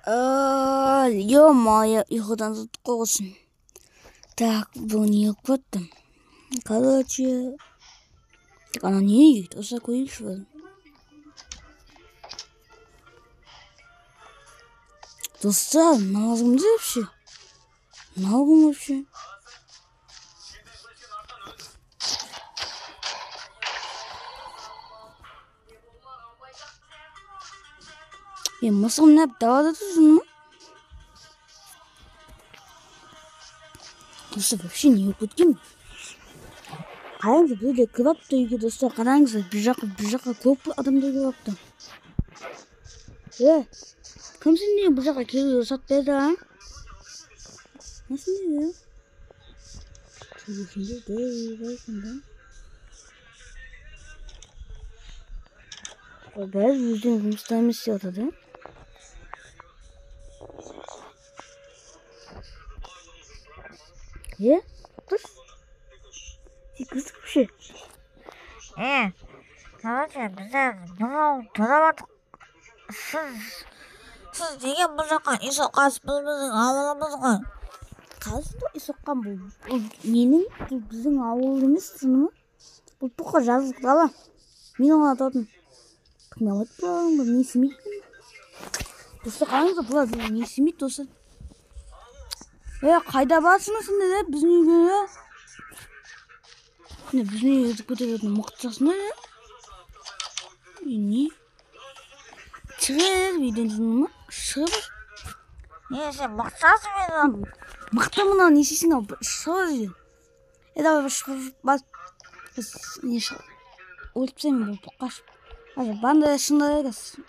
Ё-моё, ұйқыдан тұрдық қой құрсын. Так, бұл не болып кетті? Короче, так, ана не дейді? Осы көрейікші бір. Достар, мынау кім вообще? Мынау кім вообще? Е, мысығым неғып далада тұрсың ма? Достар, вообще не болып кеткен? Қараңыздар, біреулер кіріп алыпты үйге, достар, қараңыздар, бір жаққа көп адамдар кіріп алыпты. Е, кімсің деген бұл жаққа келуге рұқсат берді, а? Несің деген? Бәрі өздерінің жұмыстарын істеп жатады. Е, қыз? Сен кімсің вообще? Е, короче, біздер мынау тойлап жатырық. Сіз неге бұл жаққа үй соққансыз? Бұл біздің ауылымыз ғой. Қалай сонда үй соққан бұл? Бұл менің, бұл біздің ауыл емес, түсіндің ме? Бұл тоқа жазық дала. Мен оған атадым. Кім алады бұлардың? Бұл не істемейді? Достар, қараңыздар, бұлар не істемейді, достар? Е, қайда барсың сендер, е? Біздің үйге, е? Не, біздің үйге өтіп кете беретін мықты жассың, е? Е, не? Шығыр үйден жүрдің ма? Шығыр. Не, сен мықты жассың мен. Мықты мынау, не істейсің ау? Шығыр үйден. Е, давай, бір шығыр, бас. Біз не шығыр? Өліп тастаймын, бұл қашып. Қазір банда шынында қазір.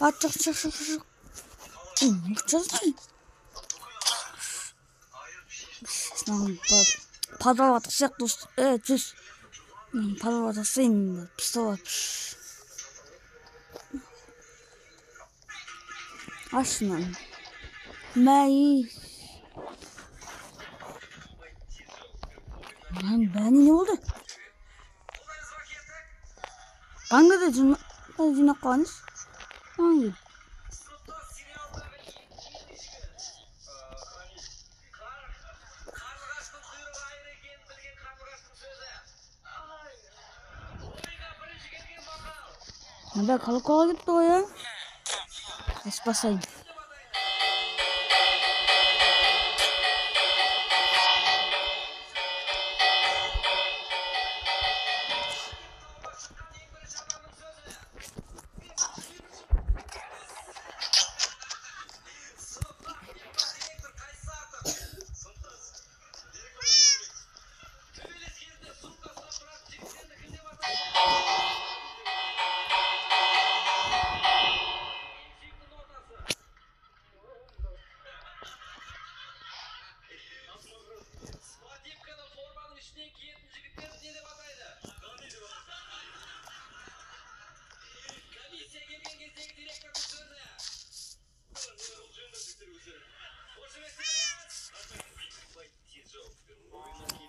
Бар, шық, шық, шық, шық. Е, мықты жассың. Подвалға тықсақ, дос. Е, түс. Подвалға тықсайын, пистолет. Аш мынаны. Мәй. Мынаның бәріне не болды? Бангада жинап қалғанбыз. Банга. Мында колоколға кетті ғой, ә? Қас басайын.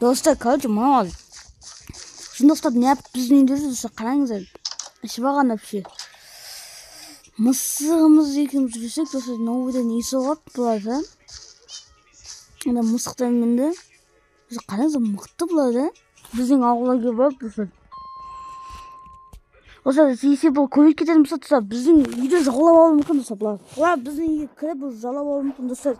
Достар, короче, мынау шындықтап неғып біздің үйде жүр, достар, қараңыздар. Ішіп алған вообще. Мысығымыз екеуміз жүрсек, достар, новыйдан үй соғады бұлар, да? Ана мысықтар мінді. Достар, қараңыздар, мықты бұлар, да? Біздің ауылға келіп алып, достар. Достар, есе бұл көбейіп кететін болса, достар, біздің үйді жаулап алуы мүмкін, достар, бұлар. Бұлар біздің үйге кіріп, бұл жаулап алуы мүмкін, достар.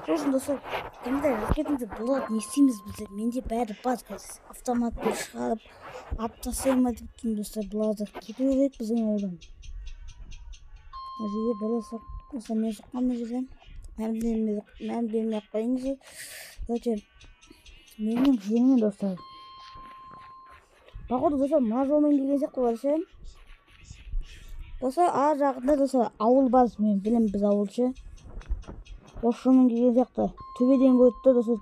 Сосын, достар, комментарий жазып кетіңіздер, бұлар не істейміз біздер? Менде бәрі бар қазір. Автоматты шығарып, атып тастаймын ба деп тұрмын, достар, бұларды кету керек біздің ауылдан. Мына жерге бәле соқ, достар, мен соққан мына жерден. Мән бермей ақ қойыңыздар. Короче, менің жеңім, достар. Походу, достар, мына жолмен келген сияқты олар ше. Достар, ар жағында, достар, ауыл бар, мен білемін, біз ауыл ше. Осы жолмен келген сияқты. Төбеден көрді де, достар.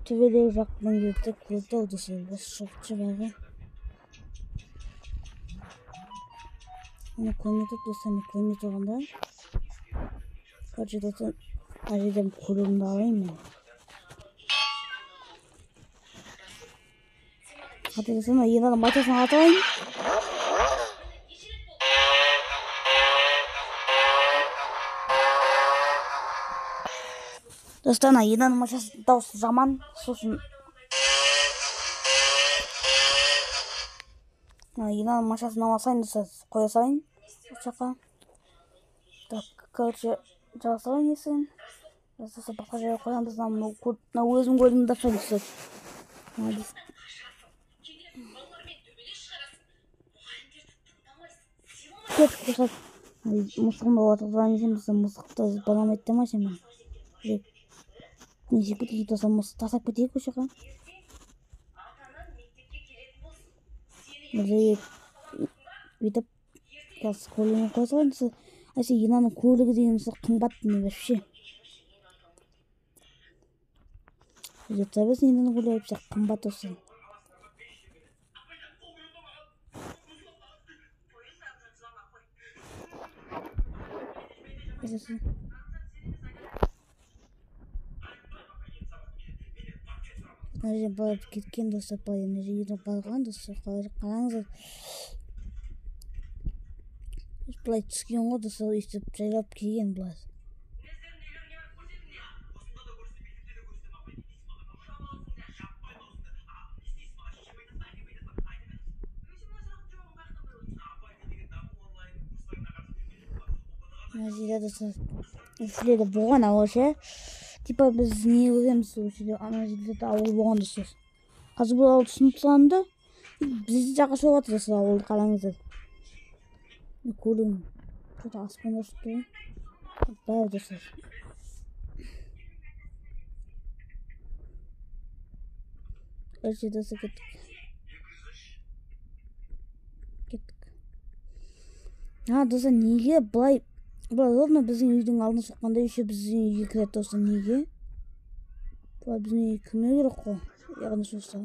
Төбедегі жақтан келді де, көрді ау, достар. Осы жолшы бәрі. Мені көрмей тұр, достар, мен көрмей тұрғанда. Короче, достар, мына жерден көлігімді алайын мен. Қате достар, мына ер адам батасын атып алайын. Достар, ана енаның машинасының дауысы жаман, сосын енаның машинасын ала салайын, достар, қоя салайын осы жаққа. Так, короче, жаба салайын есігін. Достар, басқа жерге қоямыз. Мына өзім көлігімді тапсырайын, достар. Молодец. Кеттік, достар. Мысығымды отырғызайын десем, достар, мысықты баламайды да ма сен? Не жеп кетейік, достар, мысық тастап кетейік осы жаққа. Мына бүйтіп қазір көлігін қоя салайын, достар. Әсе, енаның көлігі деген достар қымбат вообще. Жете берсін енаның көлігі вообще қымбат, достар. Мына жерде барып кеткен, достар, былай мына жерге барған, достар, қараңыздар. Былай түскен ғой, достар, өйстіп жайлап келген былай. Мына жерде, достар, осы жерде болған ауыл ше. Типа біз не көреміз сол жерде, ана жерде де ауыл болған, достар. Қазір бұл ауыл түсініп тастағанда, біздің жаққа соғып жатыр, достар, ауылды қараңыздар. Көлігім что-то аспанда ұшып тұр ғой. Бәрі, достар. Короче, достар, кеттік. Кеттік. А, достар, неге былай былай ровно біздің үйдің алдына соққанда еще біздің үйге кіреді, достар, неге? Былай біздің үйге кірмеу керек қой. Яғни достар.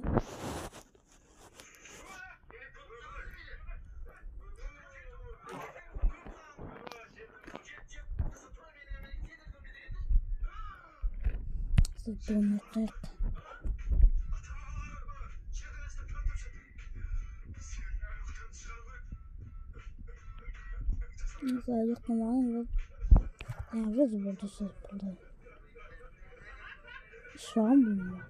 Бұны қояйық. Вроде бы достар болды. Ішіп бұны.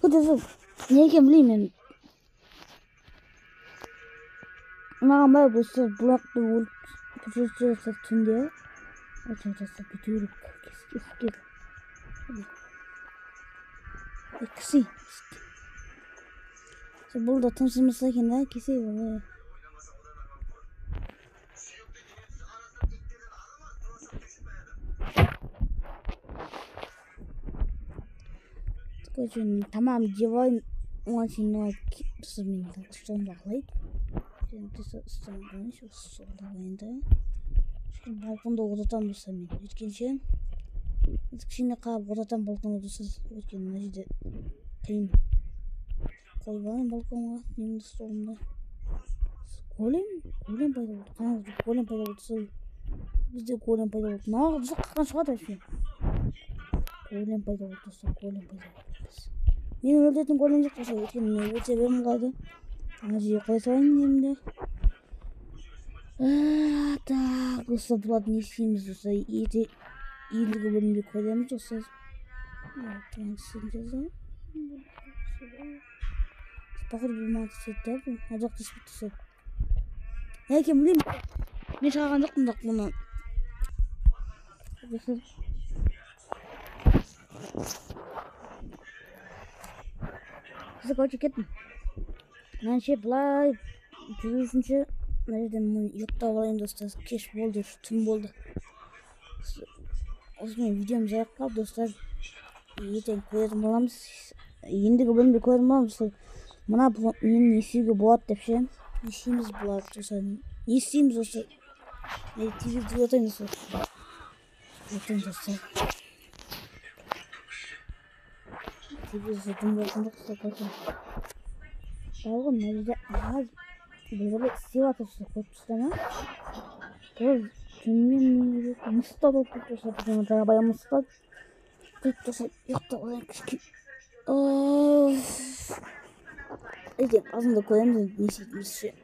Достар, не екенін білмеймін мен. Маған бәрі достар, бұлақты өліп жүрсе түнде. Достар, бүйту керек. Кес, кес, кес. Кісі. Бұл да тынсыз мысық екен да, кесе олай. Короче, тамам жеп алайын. Оған шейін мына достар, мен столымды алайын. Достар, столымды алайыншы, столды алайын да. Кішкене балконда отыратамын, достар, мен. Өйткенше кішкене қарап отыратамын балконда, достар. Өйткені мына жерде қиын. Қойып алайын балконға немді, столымды. Голем, голем пайда болды. Қараңыз, голем пайда болды, достар. Бізде голем пайда болды. Мына достар қаққан шығады вообще. Голем пайда болды, достар, голем пайда болды. Мені өлтіретін голем жоқ, достар, өйткені мен өлте беремін оларды. Ана жерге қоя салайын немді. Так, достар, бұларды не істейміз, достар? Ендігі бөлімде көреміз, достар. Походу бұл маған түседі да, бұл. А, жоқ, түспейді, достар. Не екенін білмеймін. Мен шығарған жоқпын бірақ бұны. Достар. Короче, кеттім. Мынанша былай жүру үшінші мына жерде мен ұйықтап алайын, достар. Кеш болды, түн болды. Осымен видеомыз аяқталды, достар. Ертең көретін боламыз. Ендігі бөлімде көретін боламыз, достар. Мына нені не істеуге болады деп ше. Не істейміз бұларды, достар? Не істейміз, достар? Не тез отайын, достар. Отайын, достар. Телевизор дым болатын жоқ, достар, короче. Бар ғой, мына жерде ағаш бірдеңе істеп жатыр, достар, көріп тұрсыздар ма? Бұл түнімен мысықтар болып кетті, достар, біздің жабайы мысықтар. Кіріп, достар, ұйықтап алайын кішкене. Ертең азанда көреміз не істейтінімізді ше.